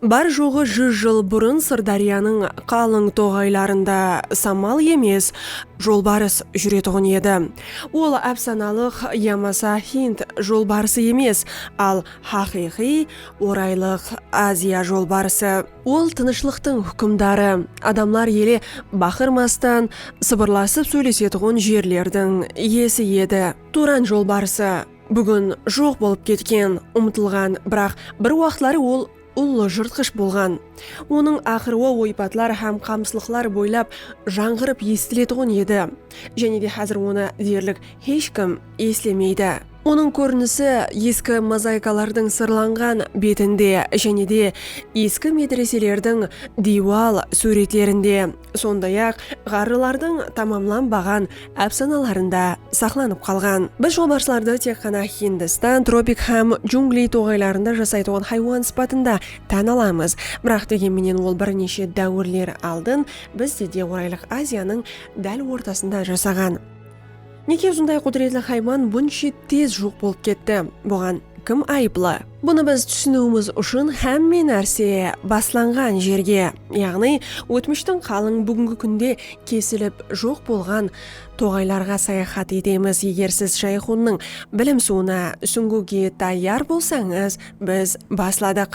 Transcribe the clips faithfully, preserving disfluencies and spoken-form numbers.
Bar-joǵı júz jıl burın Sırdáryanıń qalıń toǵaylarında samal emes, jolbarıs júretuǵın edi. Ol ápsanalıq yamasa Hind jolbarısı emes, al haqıyqıy Oraylıq Aziya jolbarısı. Ol tınıshlıqtıń húkimdarı, adamlar ele baqırmastan, sıbırlasıp sóylesetuǵın jerlerdiń iyesi edi. Turan jolbarısı búgin joq bolıp ketken, umıtılǵan, biraq bir waqıtları ol ullı jırtqısh bolǵan. Onıń aqırıwı oypatlar hám qamıslıqlar boylap jańǵırıp esitiletuǵın edi. Jáne de házir onı derlik hesh kim eslemeydi. Onıń kórinisi eski mozaikalardıń sırlanǵan betinde jáne de eski medreselerdiń diywal súwretlerinde, sonday-aq, ǵarrılardıń tamamlanbaǵan ápsanalarında saqlanıp qalǵan. Biz jolbarslardı tek ǵana Hindistan, tropik hám jungliy toǵaylarında jasaytuǵın haywan sıpatında tán alamız. Biraq, degen menen, ol bir neshe dáwirler aldın bizdede Oraylıq Aziyanıń dál ortasında jasaǵan. Nege usınday qúdiretli haywan bunsha tez joq bolıp ketti? Buǵan kim ayıplı? Bunı biz túsiniwimiz ushın hámme nárse baslanǵan jerge, yaǵnıy ótmishtiń qalıń búgingi kúnde kesilip joq bolǵan toǵaylarǵa sayaxat etemiz. Eger siz Jayxunnıń bilim suwına súńgiwge tayar bolsańız, biz basladıq.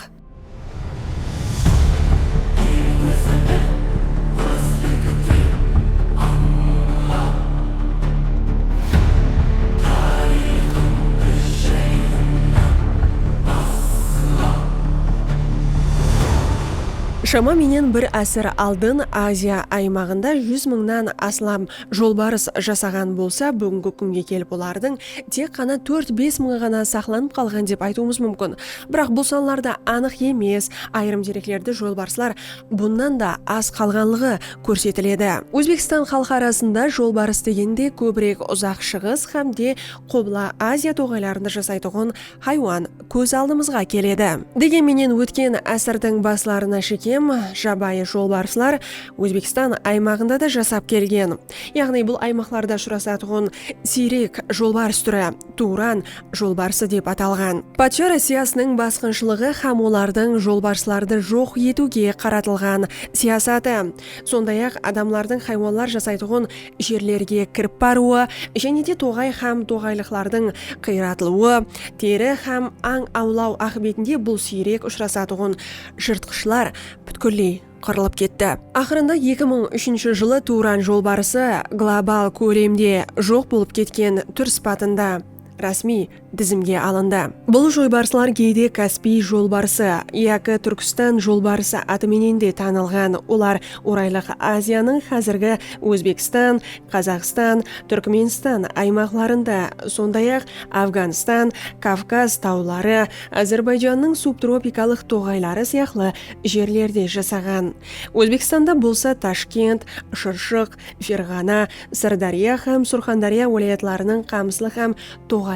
Shama menen bir ásir aldın Aziya aymaǵında júz mıńnan aslam jolbarıs jasaǵan bolsa, búgingi kúnge kelip olardıń tek ǵana tórt-bes mıńı ǵana saqlanıp qalǵan dep aytıwımız múmkin. Biraq bul sanlar da anıq emes, ayırım dereklerde jolbarıslar bunnan da az qalǵanlıǵı kórsetiledi. Ózbekstan xalqı arasında jolbarıs degende kóbirek Uzaq Shıǵıs hám de Qubla Aziya toǵaylarında jasaytuǵın haywan kóz aldımızǵa keledi. Degen menen, ótken ásirdiń baslarına shekem jabayı jolbarıslar Ózbekstan aymaǵında da jasap kelgen. Yaǵnıy, bul aymaqlarda ushırasatuǵın siyrek jolbarıs túri Turan jolbarısı dep atalǵan. Patsha Rossiyasınıń basqınshılıǵı hám olardıń jolbarıslardı joq etiwge qaratılǵan siyasatı, sonday-aq, adamlardıń haywanlar jasaytuǵın jerlerge kirip barıwı jáne de toǵay hám toǵaylıqlardıń qıyratılıwı, teri hám ań awlaw aqıbetinde bul siyrek ushırasatuǵın jırtqıshlar pútkilley qırılıp ketti. Aqırında eki mıń úshinshi jılı Turan jolbarısı global kólemde joq bolıp ketken túr sıpatında rásmiy dizimge alındı. Bul joybarıslar geyde Kaspiy jolbarısı yaki Túrkistan jolbarısı atı menen de tanılǵan. Olar Oraylıq Aziyanıń házirgi Ózbekstan, Qazaqstan, Túrkmenstan aymaqlarında, sonday-aq, Afganstan, Kavkaz tawları, Ázerbayjannıń subtropikalıq toǵayları sıyaqlı jerlerde jasaǵan. Ózbekstanda bolsa Tashkent, Shırshıq, Ferǵana, Sırdárya hám Surxandárya wálayatlarınıń qamıslı hám toǵaylı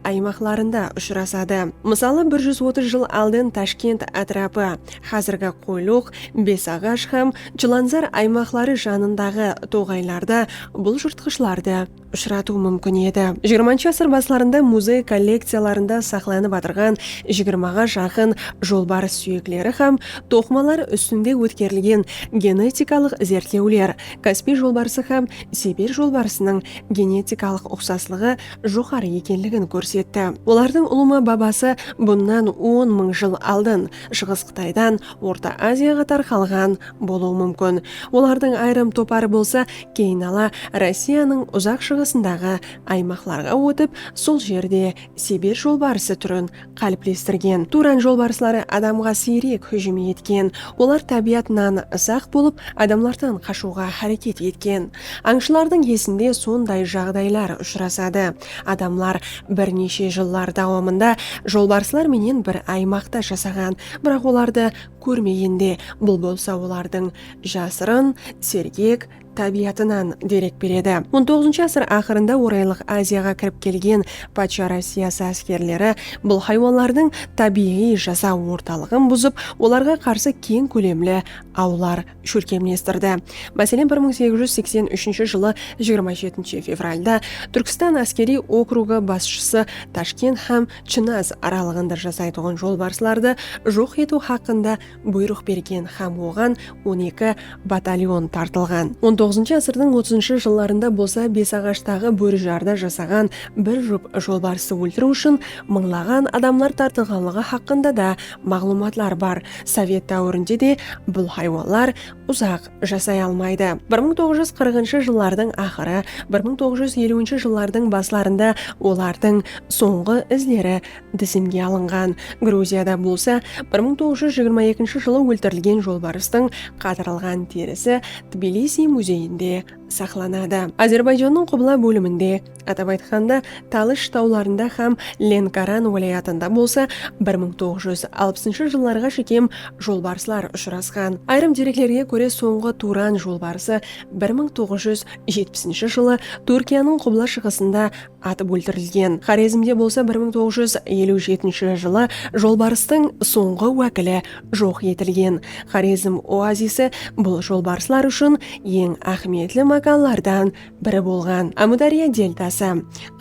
aymaqlarında ushırasadı. Mısalı, bir júz otız jıl aldın Tashkent átirapı, házirgi Qoyluq, Besaǵash hám Jılanzar aymaqları janındaǵı toǵaylarda bul jırtqıshlardı ushıratıw múmkin edi. Jigirmanshı ásir baslarında muzey kollekciyalarında saqlanıp atırǵan jigirmaǵa jaqın jolbarıs súyekleri hám toqımalar ústinde ótkerilgen genetikalıq izertlewler Kaspiy jolbarısı hám Sibir jolbarısınıń genetikalıq uqsaslıǵı joqarı ekenligin kórsetti. Olardıń ulıwma babası bunnan on mıń jıl aldın Shıǵıs Qıtaydan Orta Aziyaǵa tarqalǵan bolıwı múmkin. Olardıń ayırım toparı bolsa keyin ala Rossiyanıń Uzaq Shıǵısındaǵı aymaqlarǵa ótip, sol jerde Sibir jolbarısı túrin qáliplestirgen. Turan jolbarısları adamǵa siyrek hújim etken. Olar tábiyatınan saq bolıp, adamlardan qashıwǵa háreket etken. Ańshılardıń esinde sonday jaǵdaylar ushırasadı. Adamlar bir neshe jıllar dawamında jolbarıslar menen bir aymaqta jasaǵan, biraq olardı kórmegende, bul bolsa olardıń jasırın, sergek, tábiyatınan derek beredi. On toǵızınshı ásir aqırında Oraylıq Aziyaǵa kirip kelgen patsha Rossiyası áskerleri bul haywanlardıń tábiyiy jasaw ortalıǵın buzıp, olarǵa qarsı keń kólemli awlar shólkemlestirdi. Máselen, bir mıń segiz júz seksen úshinshi jılı jigirma jetinshi fevralda Túrkistan áskeriy okrugı basshısı Tashkent hám Chinaz aralıǵında jasaytuǵın jolbarıslardı joq etiw haqqında buyrıq bergen hám oǵan on eki batalyon tartılǵan. On toǵızınshı ásirdiń otızınshı jıllarında bolsa Besaǵashtaǵı bórijarda jasaǵan bir jup jolbarıstı óltiriw ushın mıńlaǵan adamlar tartılǵanlıǵı haqqında da maǵlıwmatlar bar. Sovet dáwirinde de bul haywanlar uzaq jasay almaydı. Bir mıń toǵız júz qırqınshı jıllardıń aqırı, bir mıń toǵız júz eliwinshi jıllardıń baslarında olardıń sońǵı izleri dizimge alınǵan. Gruziyada bolsa bir mıń toǵız júz jigirma ekinshi jılı óltirilgen jolbarıstıń qatırılǵan terisi Tbilisi muzeyinde saqlanadı. Ázerbayjannıń qubla bóliminde, atap aytqanda, Talış tawlarında hám Lenkaran wálayatında bolsa bir mıń toǵız júz alpısınshı jıllarǵa shekem jolbarıslar ushırasqan. Ayırım dereklerge kóre, sońǵı Turan jolbarısı bir mıń toǵız júz jetpisinshi jılı Túrkiyanıń qubla-shıǵısında atıp óltirilgen. Xorezmde bolsa bir mıń toǵız júz eliw jetinshi jılı jolbarıstıń sońǵı wákili joq etilgen. Xorezm oazisi bul jolbarıslar ushın eń áhmiyetli mákanlardan biri bolǵan. Ámiwdárya deltası,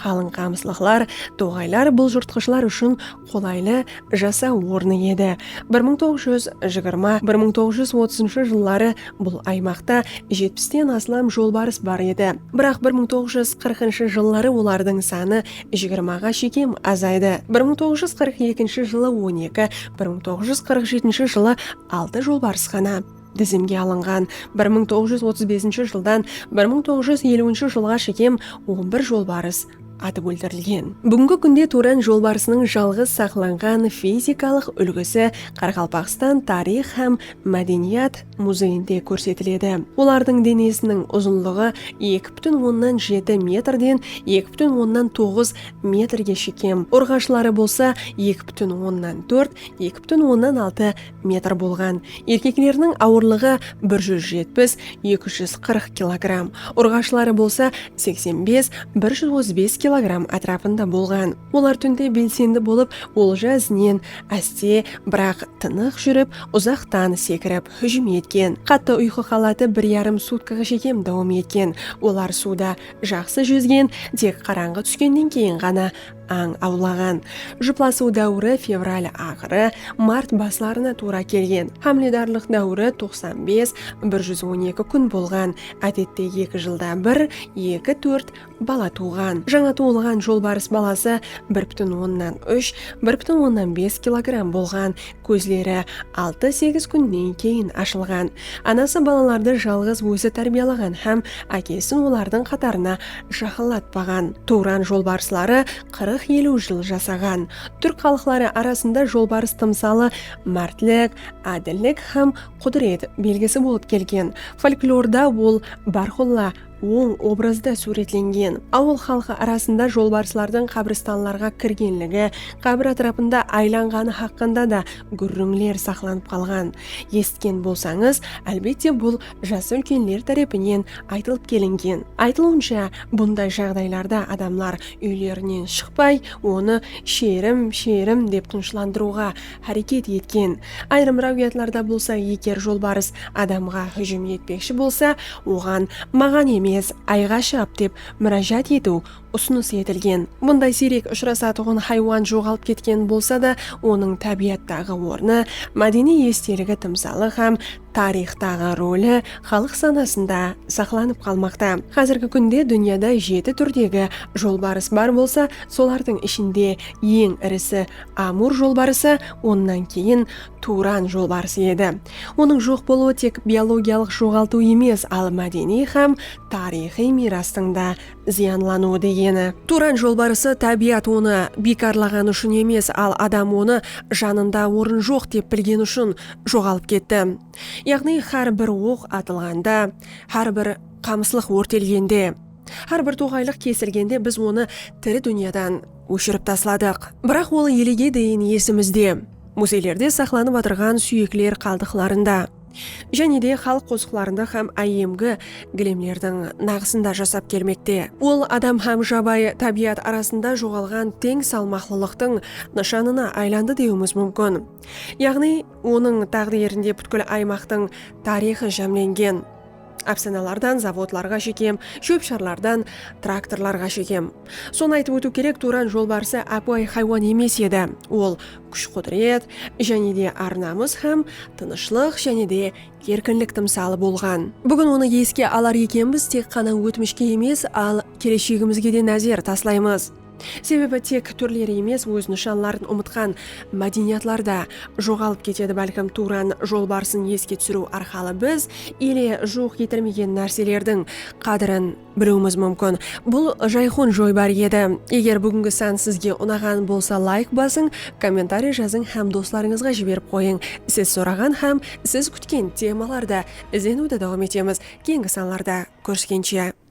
qalıń qamıslıqlar, toǵaylar bul jırtqıshlar ushın qolaylı jasaw ornı edi. Bir mıń toǵız júz jigirma, bir mıń toǵız júz otızınshı jılları bul aymaqta jetpisten aslam jolbarıs bar edi. Biraq bir mıń toǵız júz qırqınshı jılları olardıń sanı jigirmaǵa shekem azaydı. Bir mıń toǵız júz qırq ekinshi jılı on eki, bir mıń toǵız júz qırq jetinshi jılı altı jolbarıs ǵana dizimge alınǵan. Bir mıń toǵız júz otız besinshi jıldan bir mıń toǵız júz eliwinshi jılǵa shekem on bir jolbarıs atıp óltirilgen. Búgingi kúnde Turan jolbarısınıń jalǵız saqlanǵan fizikalıq úlgisi Qaraqalpaqstan tariyx hám mádeniyat muzeyinde kórsetiledi. Olardıń denesiniń uzınlıǵı eki pútin onnan jeti metrden eki pútin onnan toǵız metrge shekem, urǵashları bolsa eki pútin onnan tórt, eki pútin onnan altı metr bolǵan. Erkekleriniń awırlıǵı bir júz jetpis, eki júz qırq kilogramm, urǵashları bolsa seksen bes, bir júz otız bes kilogramm átirapında bolǵan. Olar túnde belsendi bolıp, olja izinen áste, biraq tınıq júrip, uzaqtan sekirip hújim etken. Qattı uyqı halatı bir yarım sutkaǵa shekem dawam etken. Olar suwda jaqsı júzgen, tek qarańǵı túskennen keyin ǵana ań awlaǵan. Juplasıw dáwiri fevral aqırı, mart baslarına tuwra kelgen. Hámiledarlıq dáwiri toqsan bes, bir júz on eki kún bolǵan. Ádette eki jılda bir, eki, tórt bala tuwǵan. Jańa tuwılǵan jolbarıs balası bir pútin onnan úsh, bir pútin onnan bes kilogramm bolǵan. Kózleri altı-segiz kúnnen keyin ashılǵan. Anası balalardı jalǵız ózi tárbiyalaǵan hám ákesin olardıń qatarına jaqınlatpaǵan. Turan jolbarısları qırq-eliw jıl jasaǵan. Túrk xalıqları arasında jolbarıs tımsalı mártlik, ádillik hám qúdiret belgisi bolıp kelgen. Folklorda ol Barqulla oń obrazda súwretlengen. Awıl xalqı arasında jolbarıslardıń qábiristanlarǵa kirgenligi, qábir átirapında aylanǵanı haqqında da gúrrińler saqlanıp qalǵan. Esitken bolsańız, álbette, bul jası úlkenler tárepinen aytılıp kelingen. Aytılıwınsha, bunday jaǵdaylarda adamlar úylerinen shıqpay, onı "sherim, sherim" dep tınıshlandırıwǵa háreket etken. Ayırım ráwiyatlarda bolsa, eger jolbarıs adamǵa hújim etpekshi bolsa, oǵan "maǵan emes, ayǵa shap" dep múrájat etiw usınıs etilgen. Bunday siyrek ushırasatuǵın haywan joǵalıp ketken bolsa da, onıń tábiyattaǵı ornı, mádeniy esteligi tımsalı hám tariyxtaǵı roli xalıq sanasında saqlanıp qalmaqta. Házirgi kúnde dúnyada jeti túrdegi jolbarıs bar bolsa, solardıń ishinde eń irisi Amur jolbarısı, onnan keyin Turan jolbarısı edi. Onıń joq bolıwı tek biologiyalıq joǵaltıw emes, al mádeniy hám tariyxıy miyrastıń da zıyanlanıwı degeni. Turan jolbarısı tábiyat onı biykarlaǵanı ushın emes, al adam onı janında orın joq dep bilgeni ushın joǵalıp ketti. Yaǵnıy, hár bir oq atılǵanda, hár bir qamıslıq órtelgende, hár bir toǵaylıq kesilgende biz onı tiri dúnyadan óshirip tasladıq. Biraq ol elege deyin esimizde. Muzeylerde saqlanıp atırǵan súyekler qaldıqlarında. Jáne de xalıq qosıqlarında hám áyyemgi gilemlerdiń naǵısında jasap kelmekte. Ol adam hám jabayı tábiyat arasında joǵalǵan teń salmaqlılıqtıń nıshanına aylandı dewimiz múmkin. Yaǵnıy, onıń táǵdirinde pútkil aymaqtıń tariyxı jámlengen. Ápsanalardan zavodlarǵa shekem, shóp-sharlardan traktorlarǵa shekem. Sonı aytıp ótiw kerek, Turan jolbarsı ápiwayı haywan emes edi. Ol kúsh-qúdiret, jáne de ar-namıs hám tınıshlıq jáne de erkinlik tımsalı bolǵan. Búgin onı eske alar ekenbiz, tek ǵana ótmishke emes, al keleshegimizge de názer taslaymız. Sebebi tek túrleri emes, óz nıshanların umıtqan mádeniyatlar da joǵalıp ketedi. Bálkim, Turan jolbarısın eske túsiriw arqalı biz ele juwıq etilmegen nárselerdiń qádirin biliwimiz múmkin. Bul Jayxun joybarı edi. Eger búgingi san sizge unaǵan bolsa, layk basıń, kommentariy jazıń hám doslarıńızǵa jiberip qoyıń. Siz soraǵan hám siz kútken temalarda izleniwdi dawam etemiz. Keyingi sanlarda kóriskenshe.